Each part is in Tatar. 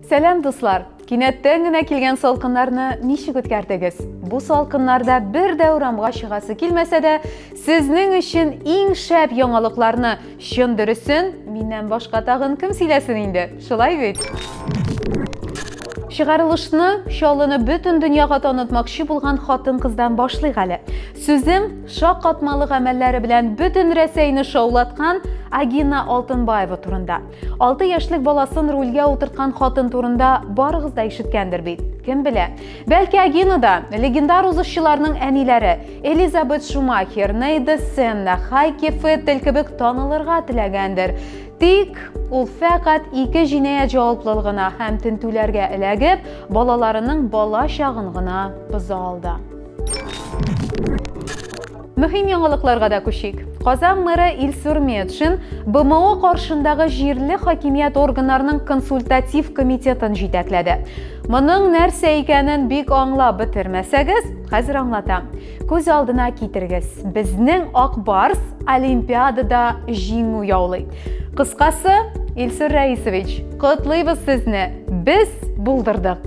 Сәлам, дуслар! Кинәттән генә килгән салкыннарны ничек үткәрдегез? Бу салкыннарда бер дә урамга чыгасы килмәсә дә, сезнең өчен иң шәп яңалыкларны, чын дөресен, миннән башка тагын кем сөйләсен инде? Шулай бит? Чыгарылышны Чаллыны бөтен дөньяга танытмакчы булган хатын-кыздан башлыйк әле. Сүзем шаккатмалы гамәлләре белән бөтен Рәсәйне шаулаткан Агина Алтынбаева турында. 6 яшьлек баласын рульгә утырткан хатын турында барыгыз да ишеткәндер бит. Кем белә? Бәлки Агина да легендар узышчыларның әниләре Элизабет Шумахер, Нейда Сенна, Хайки Феттель кебек танылырга теләгәндер. Тик ул фәкать ике җинаять җаваплылыгына һәм тентүләргә эләгеп, балаларының бала чагын гына боза алды. Мөһим яңалыкларга да күчик. Казан мэры Илсур Метшин БМО каршындагы җирле хакимият органнарының консультатив комитетын җитәкләде. Моның нәрсә икәнен бик аңлап бетермәсәгез, хәзер аңлатам. Күз алдына китерегез. Безнең Ак Барс Олимпиадада җиңү яулый. Кыскасы, Илсур Рәисович, котлыйбыз сезне. Без булдырдык.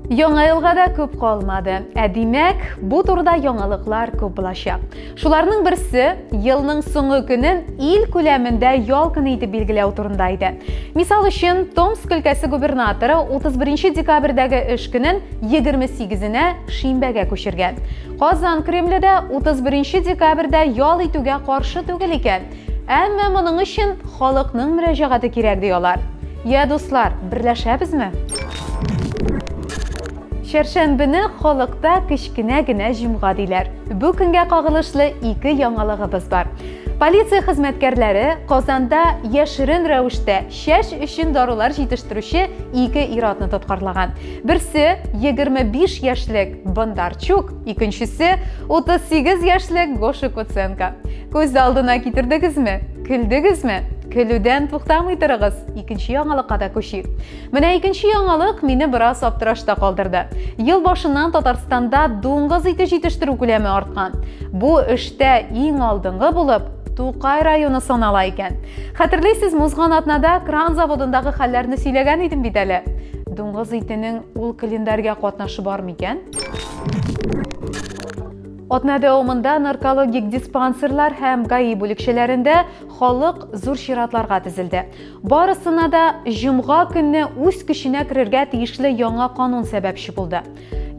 Яңа елга да күп калмады. Ә димәк, бу турыда яңалыклар күп булачак. Шуларның берсе елның соңгы көнен ил күләмендә ял көне итеп билгеләү турында иде. Мисал өчен, Томск өлкәсе губернаторы 31 декабрьдәге эш көнен 28-енә шимбәгә күчергән. Казан Кремле дә 31 декабрьдә ял итүгә каршы түгел икән. Әмма моның өчен халыкның мөрәҗәгате кирәк, ди алар. Я, дуслар, берләшәбезме? Чәршәмбене халыкта кечкенә генә җомга диләр. Бу көнгә кагылышлы ике яңалыгыбыз бар. Полиция хезмәткәрләре Казанда яшерен рәвештә чәч өчен дарулар җитештерүче ике ир-атны тоткарлаган. Берсе 25 яшьлек Бондарчук, икенчесе 38 яшьлек Гоша Куценко. Күз алдына китердегезме? Көлдегезме? Көлүдән туктамый торыгыз. Икенче яңалыкка да күчик. Менә икенче яңалык мине бераз аптырашта калдырды. Ел башыннан Татарстанда дуңгыз ите җитештерү күләме арткан. Бу эштә иң алдынгы булып Тукай районы санала икән. Хәтерлисезме, узган атнада кран заводындагы хәлләрне сөйләгән идем бит әле. Дуңгыз итенең ул календарьгә катнашы бар микән? Атна дәвамында наркологик диспансерлар һәм ГАИ бүлекчәләрендә халык зур чиратларга тезелде. Барысына да җомга көнне үз көченә керергә тиешле яңа канун сәбәпче булды.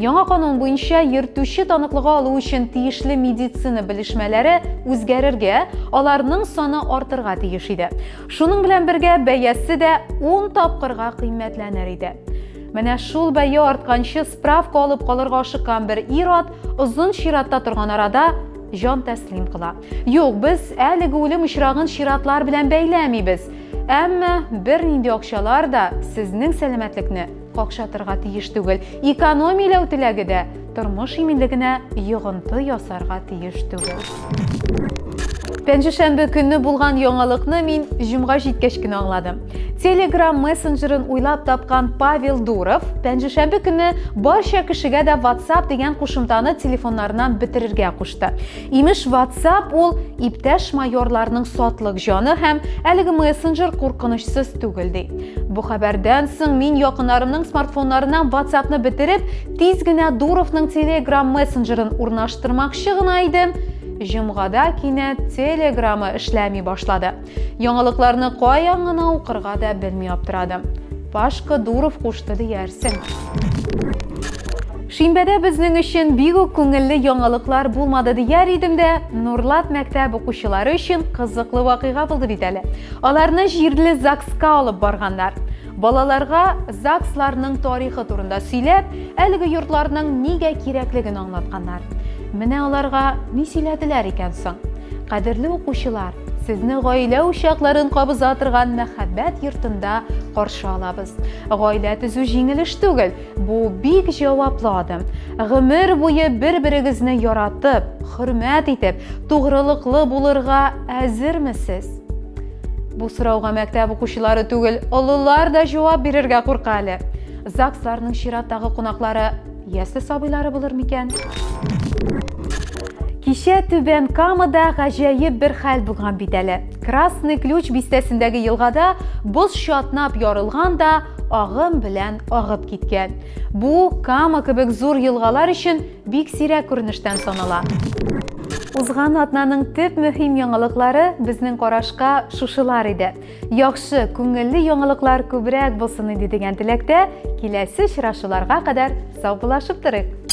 Яңа канун буенча йөртүче таныклыгы алу өчен тиешле медицина белешмәләре үзгәрергә, аларның саны артырга тиеш иде. Шуның белән бергә бәясе дә 10 тапкырга кыйммәтләнер иде. Менә шул бәя артканчы справка алып калырга ашыккан бер ир-ат озын чиратта торган арада җан тәслим кыла. Юк, без әлеге үлем очрагын чиратлар белән бәйләмибез. Әмма бернинди акчалар да сезнең сәламәтлекне какшатырга тиеш түгел. Экономияләү теләге дә тормыш иминлегенә йогынты ясарга тиеш түгел. Пәнҗешәмбе көнне булган яңалыкны мин җомга җиткәч кенә аңладым. Telegram мессенджерын уйлап тапкан Павел Дуров пәнҗешәмбе көнне барча кешегә дә WhatsApp дигән кушымтаны телефоннарыннан бетерергә кушты. Имеш, WhatsApp ул иптәш майорларның сатлык җаны һәм әлеге мессенджер куркынычсыз түгел ди. Бу хәбәрдән соң мин якыннарымның смартфоннарыннан WhatsAppны бетереп, тиз генә Дуровның Telegram мессенджерын урнаштырмакчы гына идем, җомгада кинәт Телеграмы эшләми башлады. Яңалыкларны каян гына укырга да белми аптырадым. Пашка Дуров кушты диярсең. Шимбәдә безнең өчен бик үк күңелле яңалыклар булмады дияр идем дә, Нурлат мәктәп укучылары өчен кызыклы вакыйга булды бит әле. Аларны җирле ЗАГСка алып барганнар. Балаларга ЗАГСларның тарихы турында сөйләп, әлеге йортларның нигә кирәклеген аңлатканнар. Менә аларга ни сөйләделәр икән соң? Кадерле укучылар, сезне гаилә учакларын кабыза торган мәхәббәт йортында каршы алабыз. Гаилә төзү җиңел эш түгел, бу бик җаваплы адым. Гомер буе бер-берегезне яратып, хөрмәт итеп, тугрылыклы булырга әзерме сез? Бу сорауга мәктәп укучылары түгел, олылар да җавап бирергә курка әле. ЗАГСларның чираттагы кунаклары ясле сабыйлары булыр микән? Кичә Түбән Камада гаҗәеп бер хәл булган бит әле. Красный Ключ бистәсендәге елгада боз чатнап ярылган да агым белән агып киткән. Бу Кама кебек зур елгалар өчен бик сирәк күренештән санала. Узган атнаның төп мөһим яңалыклары безнең карашка шушылар иде. Яхшы, күңелле яңалыклар күбрәк булсын иде дигән теләктә, киләсе очрашуларга кадәр саубуллашып торыйк.